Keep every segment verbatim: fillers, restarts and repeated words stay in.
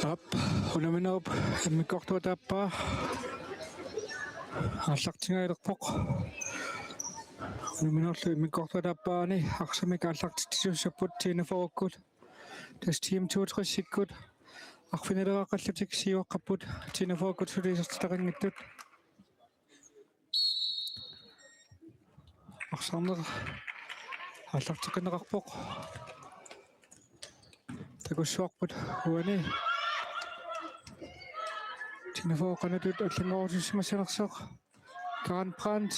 Aap, unamminerup immikkoortuata aappaa aallartingaalerpoq. Unamminerlu immikkoortuata aappaani arsamik aallartitsisuussapput T enogfyrrekkut. Tassa Team toogtresikkut arfinileraqqallutik siuaqqapput T enogfyrrekkut suli isertitaqanngitsut. Arsarneq aallarteqqinneqarpoq. Takussuarput uani. T enogfyrre qanutut allanngortissimassanersoq. Karen Brandt.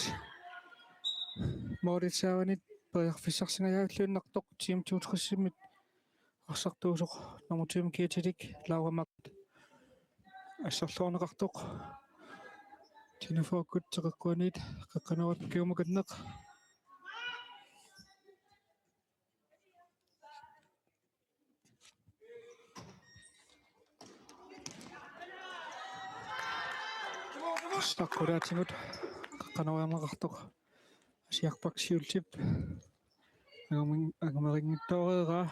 Målip saavanit periarfissarsingajavilluinnartoq Team toogtresimmit arsartuusoq nummer tyve kiatilik Laura Maq asserluarneqartoq. T enogfyrrekkut teqeqquaniit qeqqanooratta kingumakkanneq. Arsaq qulaatigut qeqqanooriarneqartoq. Asiarpak siullertut angumerinngitsooreeraa.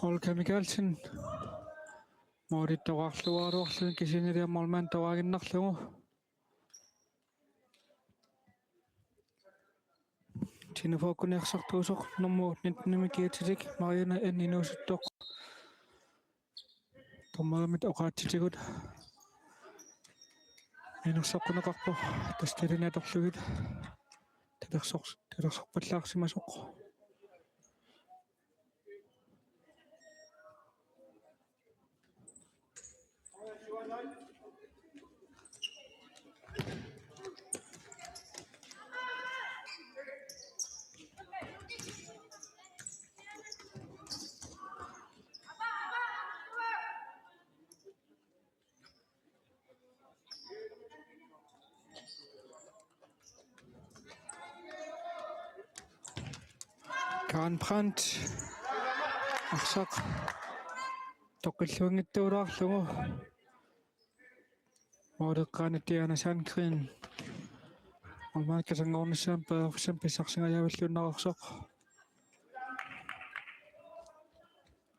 Olga Mikaelsen. Målip toraarluaraluarluni kisiannili målmand toraaginnarlugu. T enogfyrrekkut arsartuusoq nummer nitten kiatilik Marianne N. Inuusuttoq. Dommerimit oqaatsitigut inersoqquneqarpoq, tassa talini atorlugit talersoq-, talersorpallaarsimasoq. Karen Brandt. Arsaq toqqilluinngitsuulaarlugu. Måleqqaani Diana Sandgreen. Målmandip kasanngornissaa periarfissamik pissarsingajavilluinnartoq.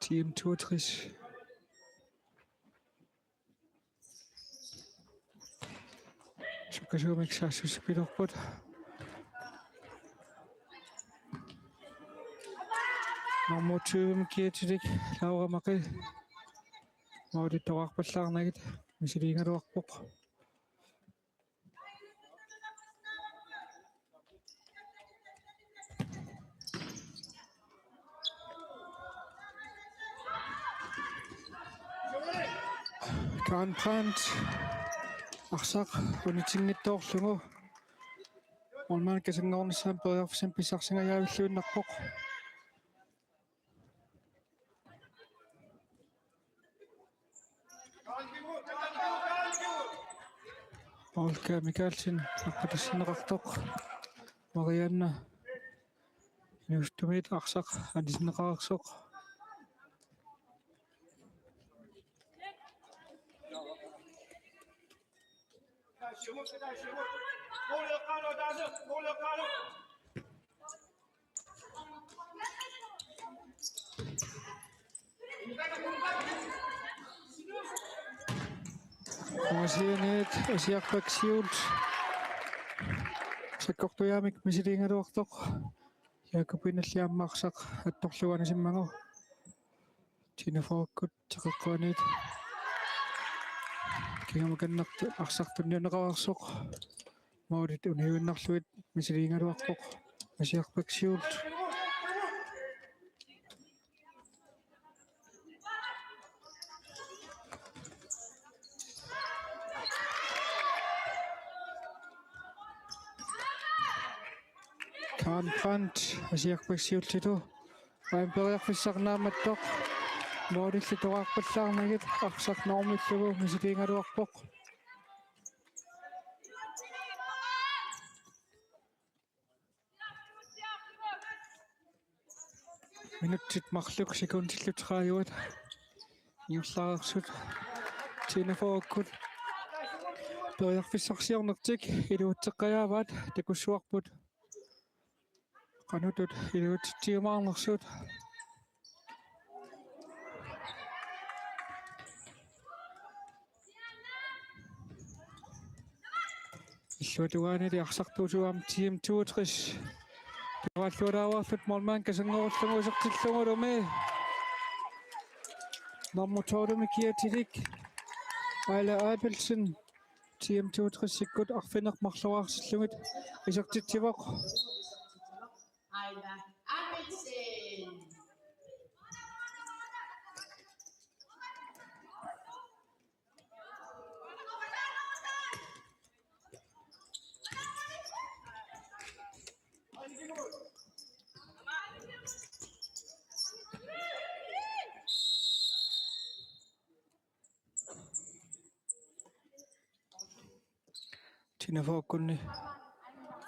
Team toogtres. Sukkasuumik saassussipiloorput. Nummer tyve kiatilik Laura Maqe. Målip toraarpallaarnagit misiliigaluarpoq. Karen Brandt. Arsaq unitinngitsoorlugu. Målmandip kasanngornissaa periarfissamik pissarsingajavilluinnarpoq. Olga Mikaelsen aqqatassinneqartoq. Marianne Inuusuttumiit arsaq anisinneqareersoq. Aasianniit Asiarpak siulleq sakkortuumik misiliigaluartoq. Jakobinalli aamma arsaq attorlugu anisimmagu. T enogfyrrekkut teqeqquaniit kingumakkannertut arsaq tunniunneqareersoq. Målit uniuinnarlugit misiliigaluarpoq Asiarpak siulleq. Karen Brandt, Asiarpak siullertut. Aamma periarfissaq naammattoq. Målilli toraarpallaarnagit arsaq normillugu misiliigaluarpoq. Minutsit marluk sekundillu tredive ingerlareersut. T T enogfyrrekkut periarfissarsiornertik iluatseqqajaavaat, takussuarput qanoq iluatsitsiumaarnersut. Illuatungaanili arsartuusup aamma T M toogtres. Tuaallualaavarput målmand kasanngerullugu isertillugulumi. Nummer tolv-imi kiatilik Aila Abelsen. T M toogtres-ikkut arfineq-marloraartillugit isertitsivoq. Aila Abelsen. T enogfyrrekkunni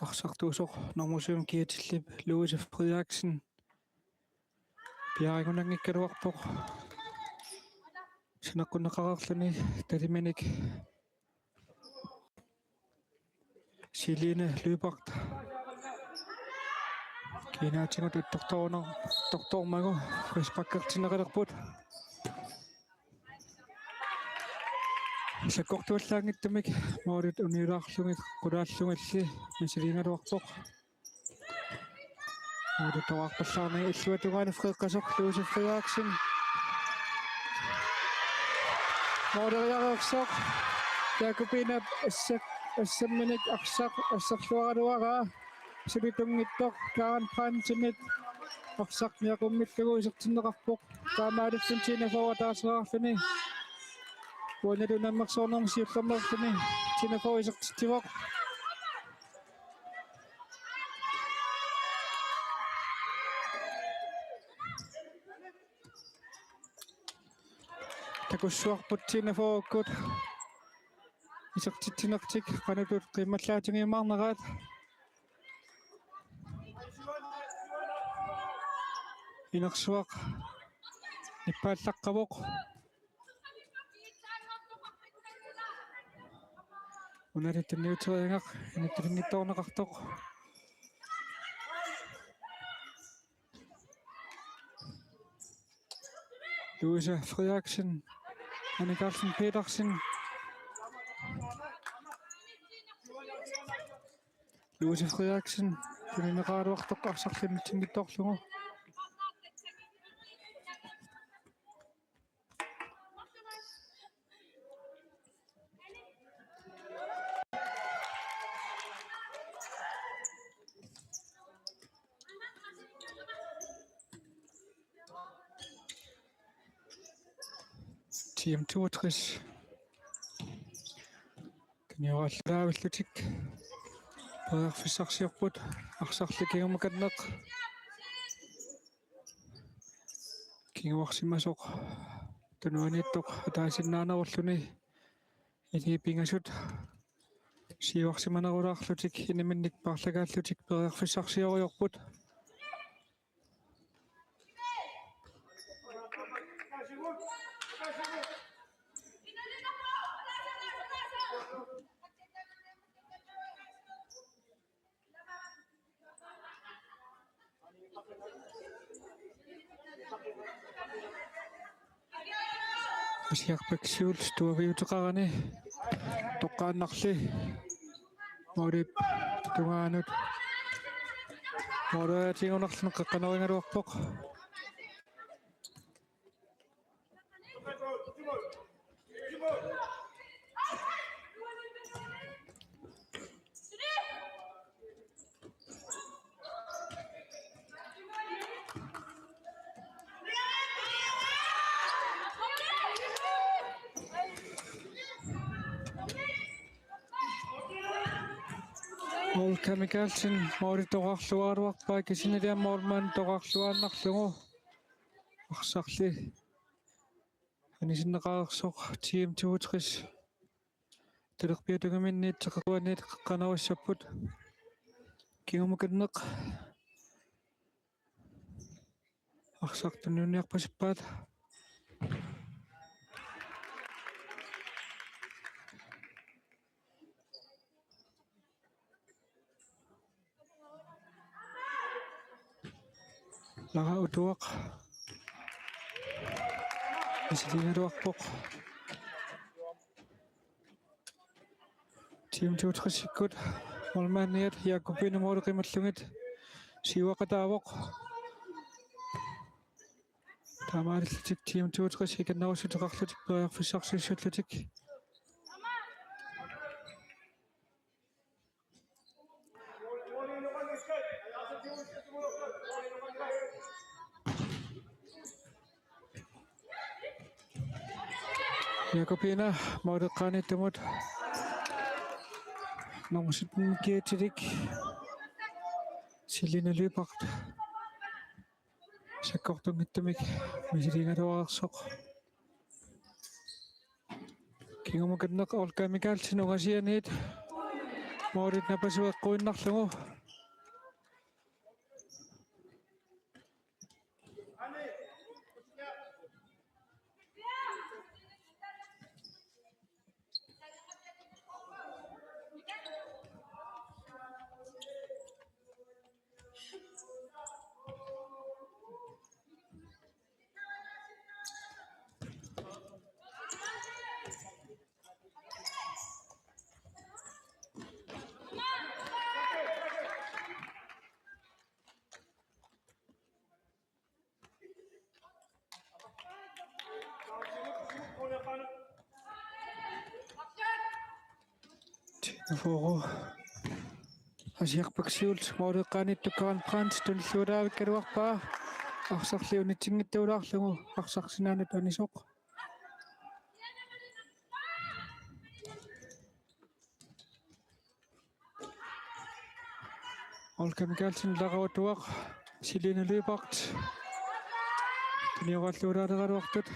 arsartuusoq nummer syv kiatillip Louise Frederiksen piareerunanngikkaluarpoq. Saneqqunneqareerluni taliminik Celine Lyberth. Kiinaatigut attortoruna-, attortormagu frisparkertinneqalerput. Sakkortuallaanngitsumik målit uniulaarlugit qulaallugilli misiliigaluarpoq. Målip toqqarpallaarnani illuatungaani freeqqasoq Louise Frederiksen. Måleriareersoq. Jakobinap assak-, assamminik arsaq arsarluaraluaraa. Suli tunngitsoq Karen Brandtimit arsaq niaqummillugu isertinneqarpoq. Taamaalilluni T enogfyrre ataasereerluni uanilu unammersoornermi siullermeerluni T enogfyrre isertitsivoq. Takussuarput T enogfyrrekkut isertitsinertik qanoq qiimmallaatigiumaarneraat. Inersuaq nippaallaqqavoq. Unali tunniuteriagaq inuttulinngitsoorneqartoq. Louise Frederiksen, Anne Carlsen Petersen. Louise Frederiksen, tunineqaraluartoq arsarluni tunngitsoorlugu. T M toogtres. Kaniorallavillutik periarfissarsiorput arsarli kingumakkanneq. Kinguarsimasoq tunuaniittoq ataasinnaanerulluni. Illit pingasut siuarsimanerulaarlutik iniminnik paarlakaallutik periarfissarsioriarput. Asiarpaksuul tuaviuteqarani toqqaannarli. Målip tungaanut måleriaatigunarluni qeqqanorigaluarpoq. Olga Mikaelsen målip toqqarluaraluarpaa, kisianni målmand toqqarluaannarlugu. Arsarli anisinneqareersoq T M toogtres. Talerpiatungaminniit teqeqquaniit qeqqanorissapput. Kingumakkanneq arsaq tunniunniarpasippaat. Lara Utuaq misiliigaluarpoq. Team toogtresikkut målmandiat Jakobine måli qimallugit siuaqataavoq. Taamaalillutik Team toogtres ikinnerussuteqarlutik periarfissarsiussullutik. Jakobine måleqqaaniittumut nummer sytten kiitilik Celine Lyberth sakkortunngitsumik misiliigaluarersoq. Kingumut akanneq Olga Mikaelsen ungasianiit målit napasui eqquinnarlugu. T enogfyrre. Aasiaq Bech Siultip måleqqaaniittoq Karen Brandt tunillualaavikkaluarpaa. Arsarli unitsinngitsuulaarlugu arsaq sinaanut anisoq. Olga Mikaelsen, Lara Utuaq, Celine Lyberth. Tunioraluartut.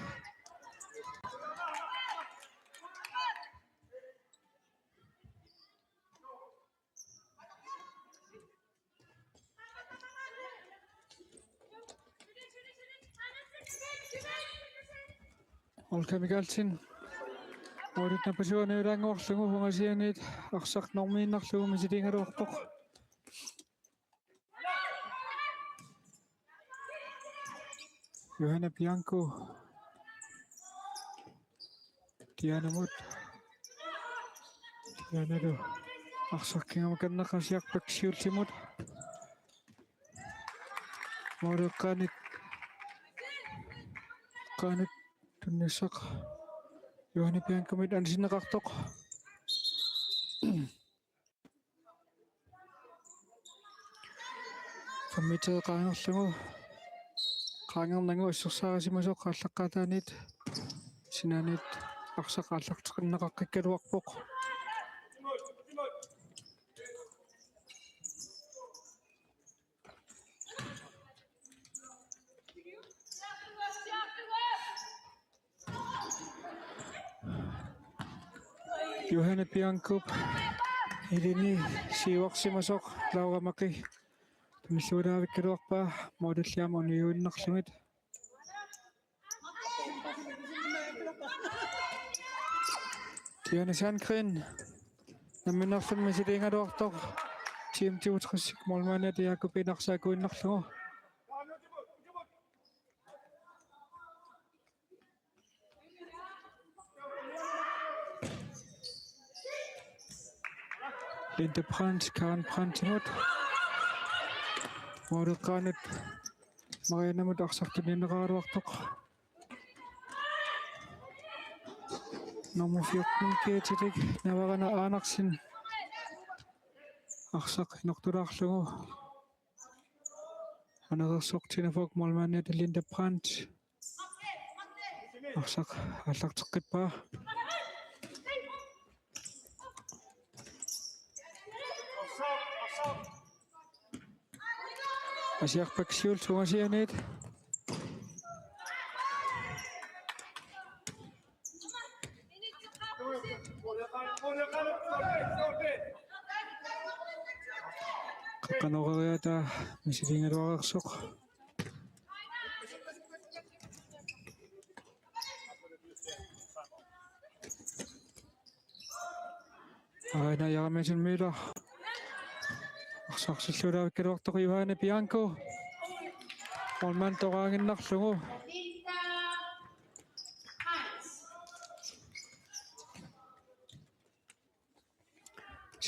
Olga Mikaelsen. Målit napasui niulaannguarlugu ungasianiit arsaq normiinnarlugu misiliigaluarpoq. Johanna Bianco. Dianamut. Dianalu arsaq kingumut akanneq Aasiaq Bech Siultimut. Måleqqaanit. Qaanit tunnissaq. Johanna Biancomit anisinneqartoq. Fem meter qaangerlugu. Qaangernagu assersaarisimasoq aallaqqaataaniit sinaaniit arsaq aallarteqqinneqaqqikkaluarpoq. Johanne Biancop ilini siuarsimasoq Laura Maki tunillualaavikkaluarpaa målilli aamma uniuinnarlugit. Diana Sandgreen nammineerluni misiliigaluartoq. Team toogtres målmandiata Jakob Enarsaak uinnarlugu. Linda Brandt, Karen Brandtimut. Måleqqaanut Mariannamut arsaq tunniunneqaraluartoq. Nummer fjorten, Gertrud Navarana Andersen. Arsaq inortulaarlugu. Anereersoq Tina Fogh målmandiata Linda Brandt. Arsaq aallarteqqippaa. Asiaq Bech Siultip ungasianiit. Qeqqanooreriaataa misiliigaluareersoq. Aana Jeremiassen Møller. Arsaq sillualaavikkaluartoq Johanne Bianco. målmandip toqaaginnarlugu.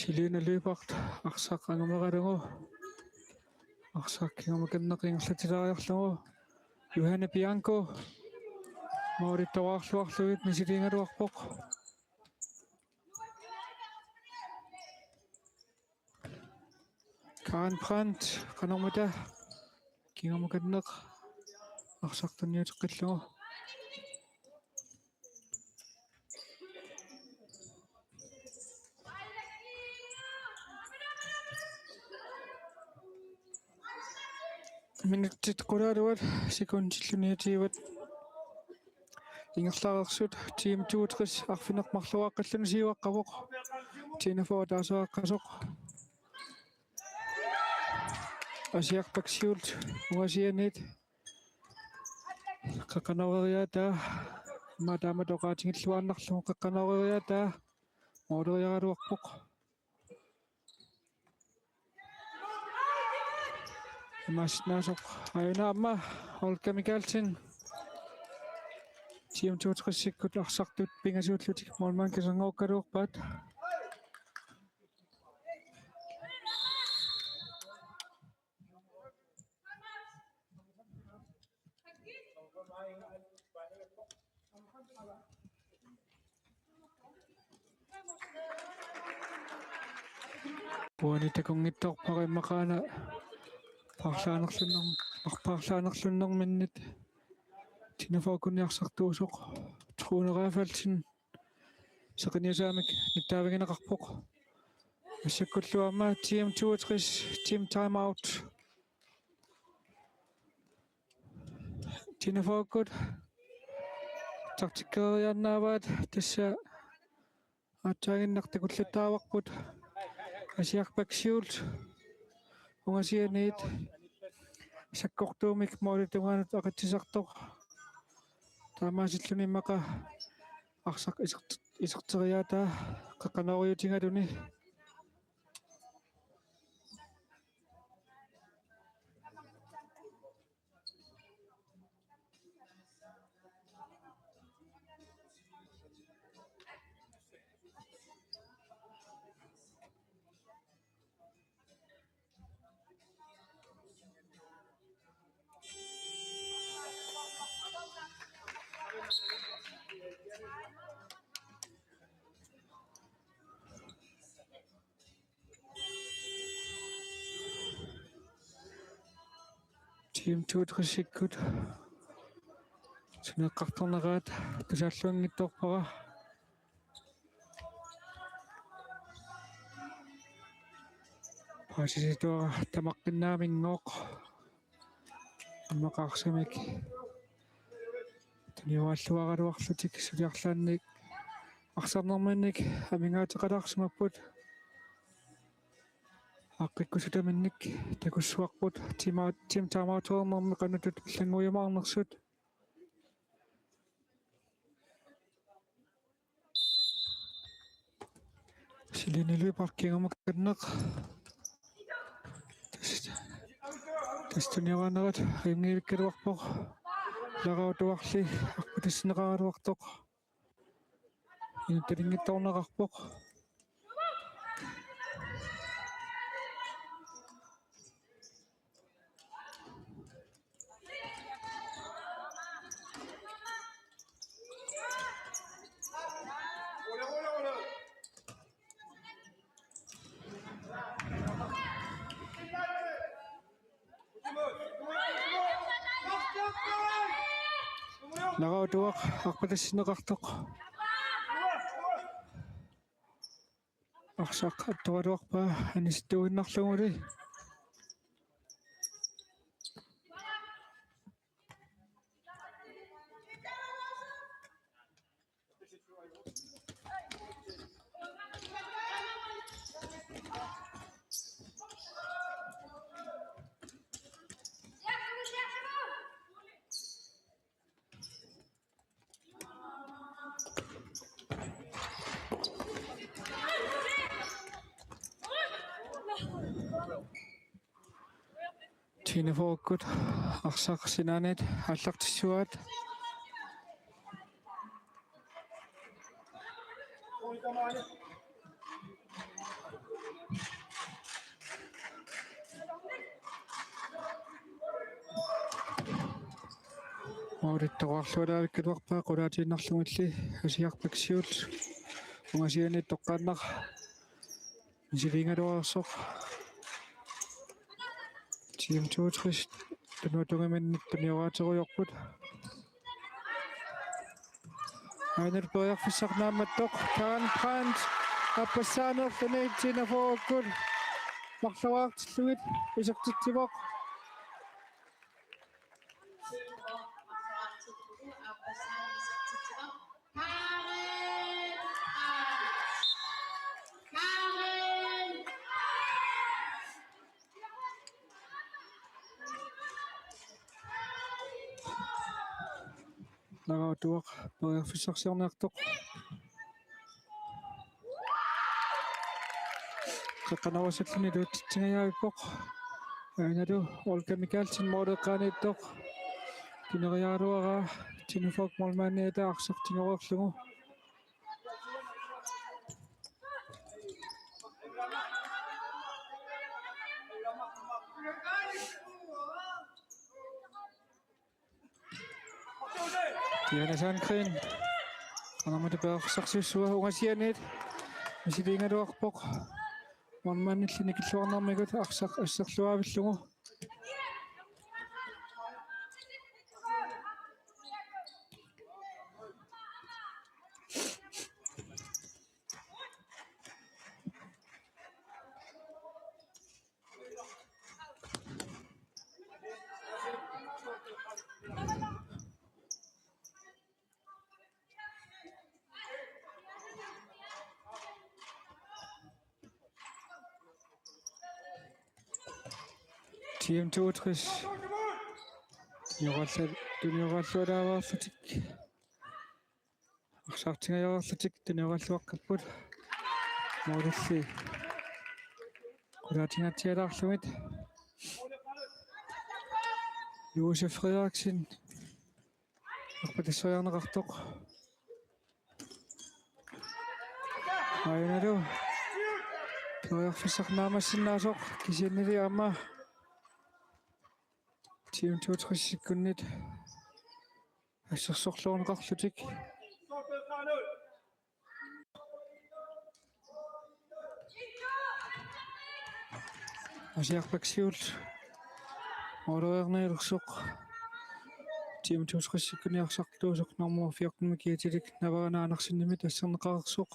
Selina Lyberth arsaq angumeralugu. Arsaq kingumut akornanneq ingerlatilaariarlugu. Johanne Bianco. Målip toqaarluarlugit misiliigaluarpoq. Karen Brandt, qanormita. Kingumut akornanneq. Arsaq tunniuteqqillugu. Minutsit qulaaluat sekundillu niogtyve ingerlareersut Team toogtres arfineq-marloraqqalluni siuaqqavoq. Tine Fogh ataaseq aaqqasoq. Asiaq Bak Skjult ungasianiit. Qeqqanooreriaataa. Ima taamatut oqaatigilluinnarlugu qeqqanooreriaataa. Måleriaraluarpoq. Imaassinnaasoq aajuna aamma Olga Mikaelsen. Team toogtresikkut arsartut pingasuullutik målmandit kiserngoruukkaluarpaat. Uani takunngitsoorpara immaqaana paarlaanerlunner-, paarlaanerlunnerminnit Tine Fogh-kunni arsartuusoq Trune Rafaelsen seqinniussamik nittaavigineqarpoq. Massakkullu aamma Team toogtres, team timeout. Tine Fogh-kut taktikkeriaannaavaat, tassa aatsaaginnaq takullattaavarput. Asiaq Bak Skjult ungasianiit sakkortuumik målip tungaanut aqitsisartoq. Taamaasilluni immaqa arsaq isert-, iserteriaataa qeqqanooriutigaluni. Team toogtresikkut suneqqartorneraat tusaalluanngitsoorpara. Paasisituara tamaqqinnaaminngoq. Immaqa arsamik tuniugalluaraluarlutik suli arlaannik arsarnerminnik amigaateqalaarsimapput. Aaqqikkusutaminnik takussavarput tima-, team timeout-ernermi qanoq ittut allannguiumaarnersut. Selina Lyberth kingumut akornanneq. Tas-, tassa tunioraanerat ajunngivikkaluarpoq. Lagautuarli arpatassinneqaraluartoq. Inuttulinngitsoorneqarpoq. Lagautuaq arpatassinneqartoq. Arsaq attoraluarpaa anisittuinnarluguli. Tiina Fårukkut arsaq sinaaniit aallartissuaat. Målip toqqarlualaavikkaluarpaa qulaatiinnarlugilli Asiaq Bech Siulleq ungasianiit toqqaannaq misiliigaluarsoq. Team toogtres tunuatungiminnit tunioraatsorujoorput. Aajuna periarfissaq naammattoq, Karen Brandt aappassaanerluni Tiina Fårukkut marloriartillugit isertitsivoq. Karen Brandt! Karen Brandt! Nagautuaq periarfissarsiorniartoq. Qeqqanoorussulluni iluatsitsingajaavippoq. Aajuna Olga Mikaelsen måleqqaaniittoq. Tuneriaraluaraa Tiina Fåruk målmandiata arsaq tigoreerlugu. Diana Sandgreen. Qanormita periarfissarsiussua ungasianiit misiliigaluarpoq. Målmandilli nikilluarnermigut arsaq asserluaavillugu. Team toogtres. Tunioraalla-, tunioraallalaavaarlutik. Arsartingajaarlutik tunioralluaqqapput. Målilli qulaatingaatsialaarlugit. Josef Frederiksen. Arpatassariarneqartoq. Aajunalu. Periarfissaq naammassinnaasoq kisiannili aamma Team toogtres-ikkunnit assersorluarneqarlutik. Asiaq Bech Siulleq måleriarnialersoq. Team toogtres-ikkuni arsartuusoq nummer fjorten-imik kiatilik Navarana Andersenimit asserneqareersoq.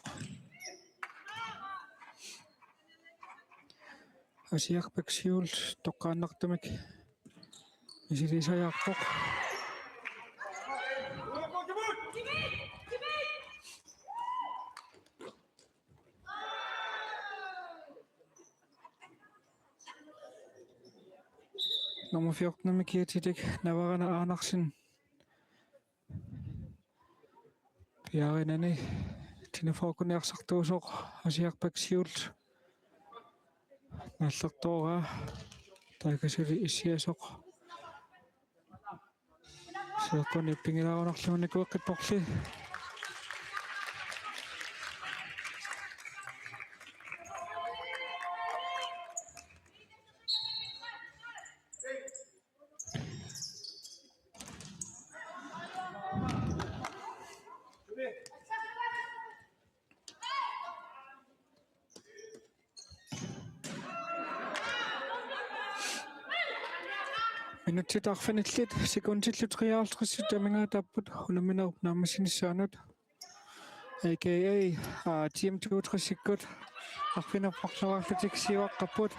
Asiaq Bech Siulleq toqqaannartumik misiliisariaqarpoq. Nummer fjorten-imik kiatilik Navarana Andersen. Piaariinani Tiina Fårukkunni arsartuusoq Asiaq Bech Siulleq naallertooraa, taakasuli issiasoq. Seeqquni pingilaarunarlugu nikueqqipporli. Minutsit arfinillit sekundillu treoghalvtredsitut amigaataapput unamminerup naammassinissaanut. A K A, aa, Team toogtres-ikkut arfineq-marluarlutik siuaqqapput.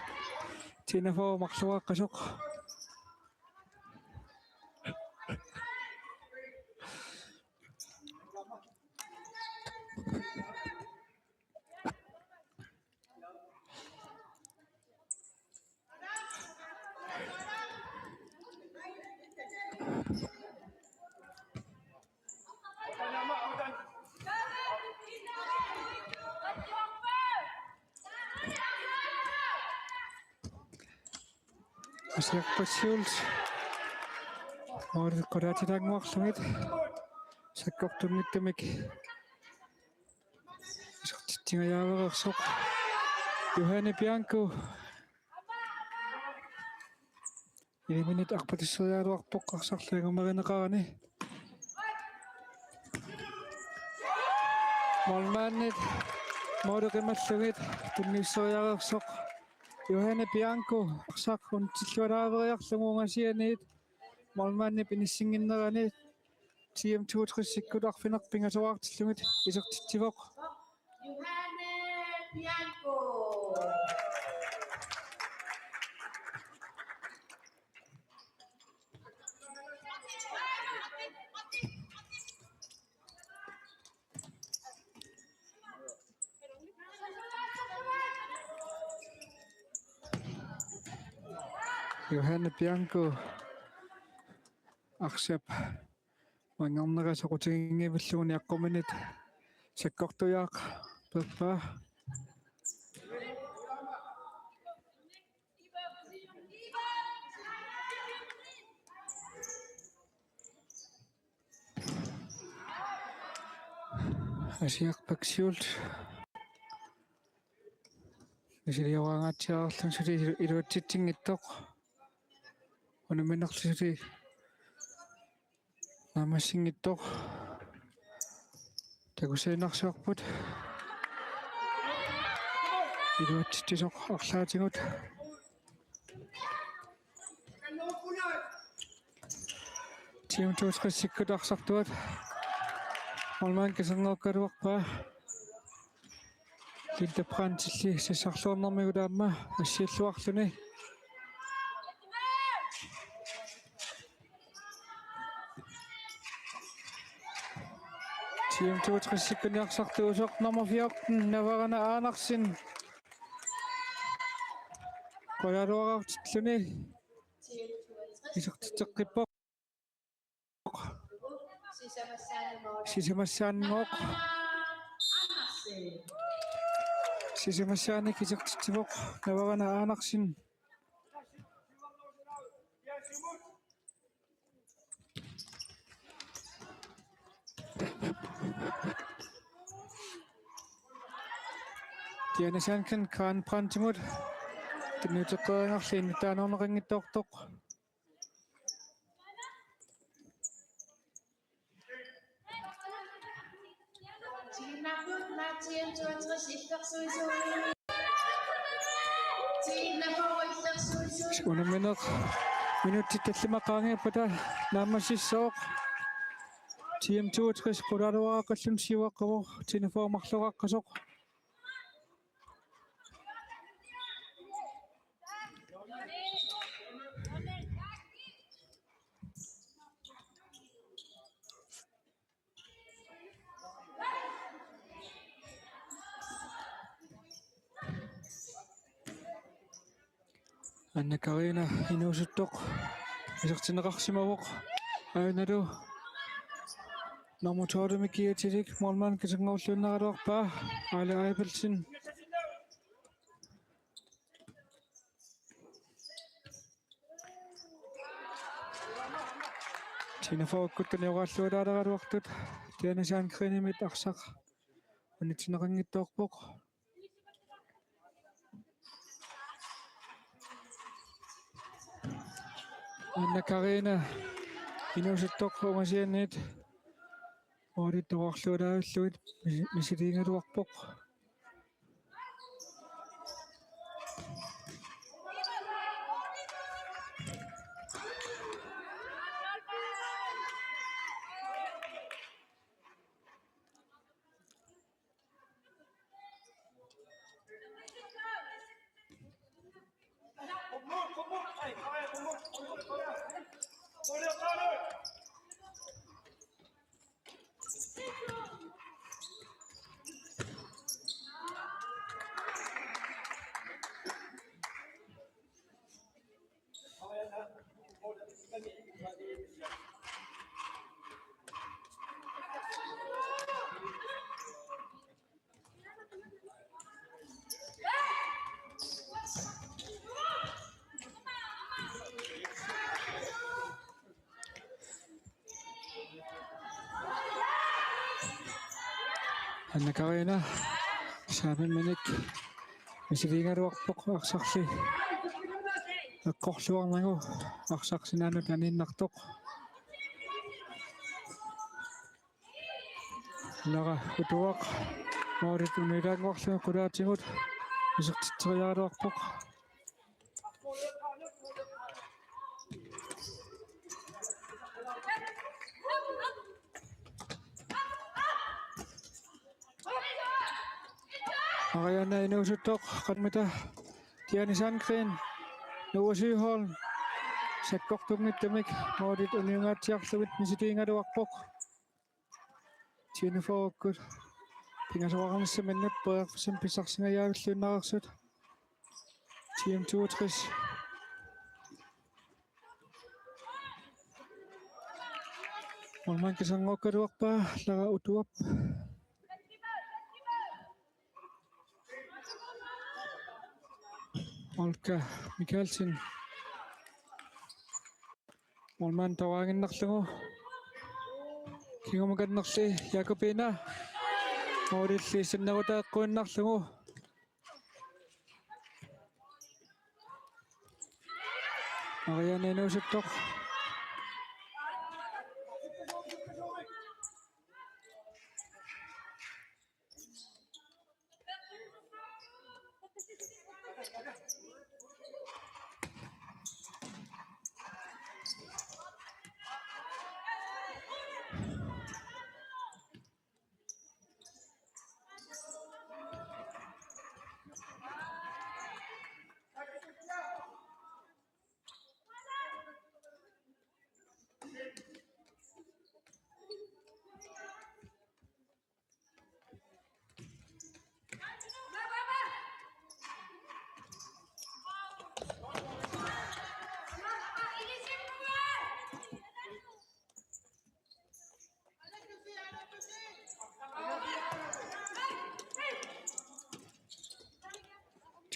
Tiina Fårup marluaqqasoq. Asiaq Passiullu. Måli qulaatilaannguarlugit. Sakkortunngitsumik isertitsingajaareersoq. Johanne Bianco. Ilaminnut arpatusseriaraluarpoq arsarlu angumerineqarani. Målmandip måli qimallugit tunniusseriareersoq. Johanne Bianco arsaq unitsillualaaveriarlugu ungasianiit målmandip inissinnginnerani T M toogtresikkut arfineq-pingasoraartillugit isertitsivoq. Johanne Bianco. Johanne Bianco arsap manngarnera soqutiginngivilluguni aqquminit sakkortujaaq peppaa. Asiaq Passiullu. Misiliorangaatsiarluni suli ilu-, iluatsitsinngitsoq. Unamminerlu suli naammassinngitsoq. Takusiinnarsiorput. Iluatsitsisoq arlaatigut. T M toogtresikkut arsartuat. Målmand kasanngukkaluarpaa. Linda Brandtilli sassarluarnermigut aamma assiilluarluni. T M toogtresikkut arsartuusoq nummer fjorten, Navarana Andersen. Qulaaluaraartilluni isertitseqqippoq. Sisamassaanngooq. Sisamassaannik isertitsivoq Navarana Andersen. Diana Sandgreen Karen Brandtimut tunniuteqqeriarluni nutaanerneqanngitsoortoq. Unammineq minutsit tallimat qaangiuppata naammassissooq. T M toogtres qulaaluaraqqalluni siuaqqavoq, T enogfyrre marloraaqqasoq. Anna Karina inuusuttoq isertinneqarsimavoq. Aajuna nummer tolv-imik kiatilik målmand kasanngorluinnaraluarpaa, Aale Abelsen. T enogfyrre-kkut tunnioraalluartaraluartut Diana Sandgreenimit arsaq unitsinneqanngitsoorpoq. Anna Karina inuusuttoq ungasianiit målittoqarlualaavillugit mis-, misiliigaluarpoq. Anna Karina saamimminik misiliigaluarpoq, arsarli eqqorluarnagu arsaq sinaanut aniinnartoq. Lara Utuaq målit unilaannguarlugu qulaatigut isertitseriaraluarpoq. Marianne inuusuttoq, qanmita Diane Sandgreen, Noah Søholm sakkortunngitsumik målit uniungaatsiarlugit misiliigaluarpoq. Tiinufookkut pingasoqarnissaminnut periarfissamik pissarsingajavilluinnareersut. T M toogtres. Målmand kiserngorugaluarpaa, Lara Utuap. Olga Mikaelsen. Målmand toraannarlugu. Kingumukannerli Jakobina. Målilli isinnerutaaqquinnarlugu. Marianne inuusuttoq.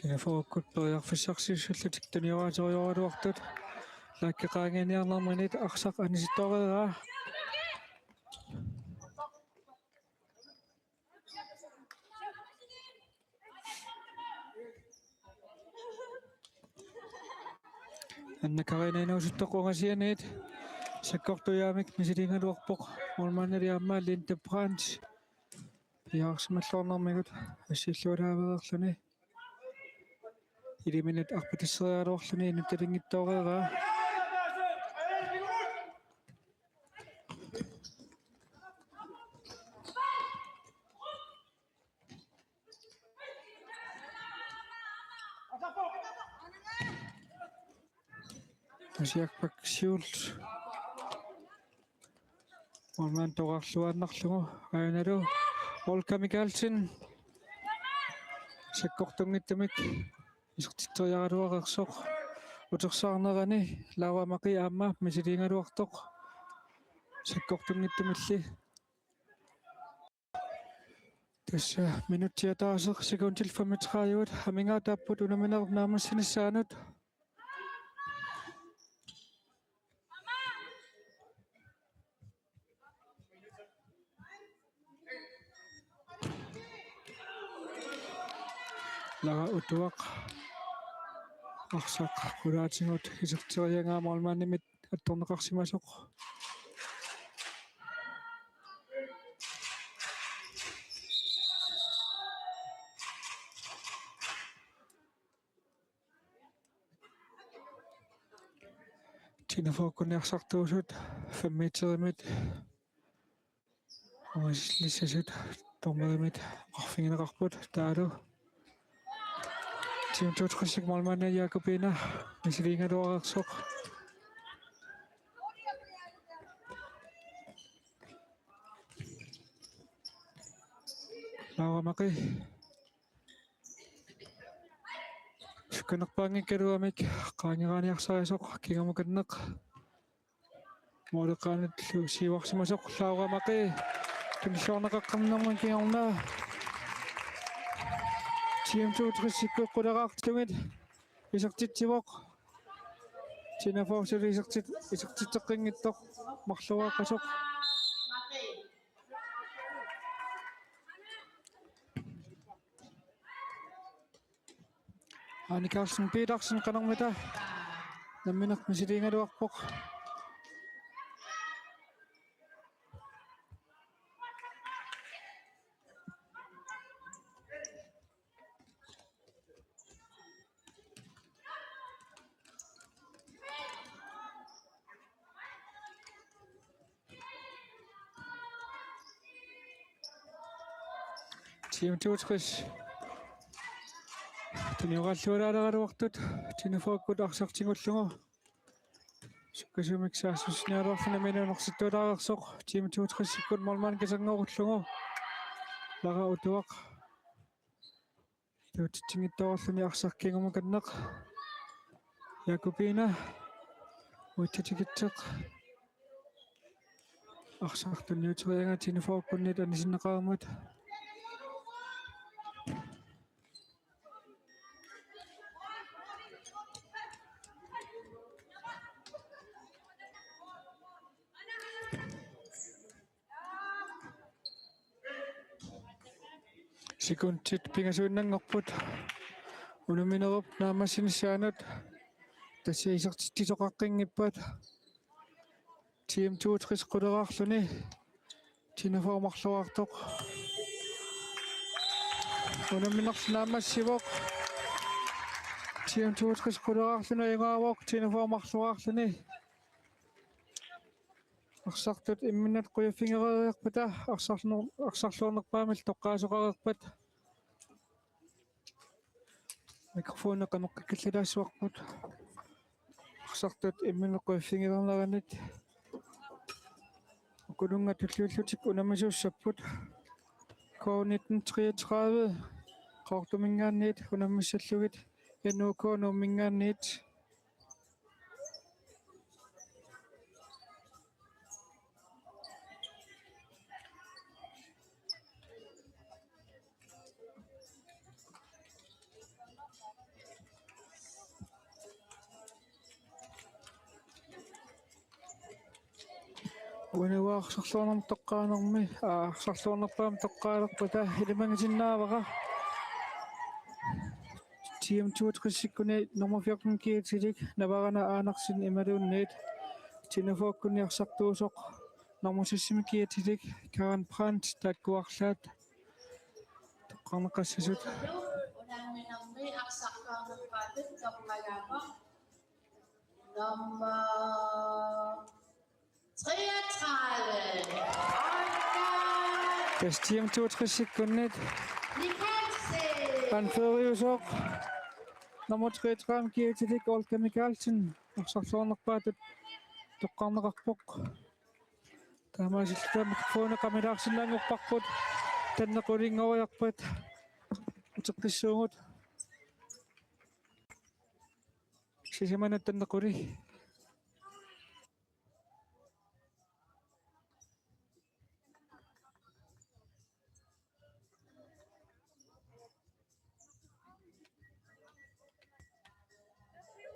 Tiinufookkut periarfissarsiussallutik tunioraateriaraluartut. Laakkit qaangiiniarnerminit arsaq anisittoreeraa. Anna Karina inuusuttoq, ungasianiit sakkortujaamik misiliigaluarpoq. Målmandili aamma Linde Brandt piareersimalluarnermigut assillualaaveerluni. Iliminut arpatisseriaraluarluni inuttalinngitsoreeraa. Asiakpak siulleq. Målmand toraarluaannarlugu. Aajuna Olga Mikaelsen sakkortunngitsumik isertitseriaraluareersoq. Utersaarnerani Laura Maqi aamma misiliigaluartoq sakkortunngitsumilli. Tassa minutsit ataaseq sekundit femogtredive amigaataapput unamminerup naammassinissaanut. Lara Utuaq arsaq qulaatigut iserteriaraa målmandimit attorneqarsimasoq. Tiinufookkuni arsartuusut fem meterimit ungasissasut dommerimit oqarfigineqarput taavalu T M toogtresip målmandi Jakobina misiliigaluareersoq. Laura Maqi. Sukkanerpaanngikkaluamik qaangeraaniarsarisoq kingumukanneq. Måleqqaanullu siuarsimasoq Laura Maqi. Tunilluarneqaqqinnermut kingorna. T M toogtres sikkoqquleraartillugit isertitsivoq. Tiinufooq suli isertit-, isertitseqqinngitsoq marloriaqqasoq. Ani Carlsen Petersen qanormita nammineq misiliigaluarpoq. Team toogtres. Tunioqqalualaaleraluartut Tine Fokkut arsaq tigullugu. Sukkasuumik saassussiniaraluarluni nammineq unarsittuulaareersoq. Team toogtresikkut målmand kisanngoorullugu. Lara Utuaq. Tuutitsinngitsoorluni arsaq kingumukanneq. Jakobina. Uutsatikitseq. Arsaq tunniuteriaraa Tine Fokkunniit anisinneqareermat. Sekundit pingasuinnanngorput unamminerup naammassinissaanut, tassa isertitsisoqaqqinngippata. Team toogtres quleraarluni Tine Fok marluartoq. Unamminerlu naammassivoq. Team toogtres quleraarluni ajugaavoq Tine Fok marluarluni. Arsartut imminnut qujaffigereeriarpata arsarlu-, arsarluarnerpaamik toqqaasoqareerpat. Mikrofoni qanoq qikkallalaassavarput. Arsartut imminnut qujaffigereerneranit. Ukulunnga tulliullutik unammisuussapput. K nitten treogtredive Qaqortuminngaanniit unammissallugit N O K Nuumminngaanniit. Uani arsarluarnermut toqqaanermi, aa, arsarluarnerpaamik toqqaalerpata ilimagisinnaavara. Team toogtresikkuni nummer fjorten G T-lik Navarana Andersen imaluunniit Tine Fokkunni arsartuusoq nummer seksimi G T-lik Karen Brandt taakkuarlaat toqqarneqassasut. Unamminermi arsarluarnerpaatut toqqagaavoq nummer treogtredive. Tassa Team toogtresikkunnit. Michaelsen. Anføreriusoq nummer treogtredive G T-lik Olga Michaelsen. Arsarluarnerpaatut toqqarneqarpoq. Taamaasilluta mikrofoni qamilaarsinnaanngorparput. Tanneq qulinngoriarpat. Uteqqissuugut. Sisamanut tanneq quli.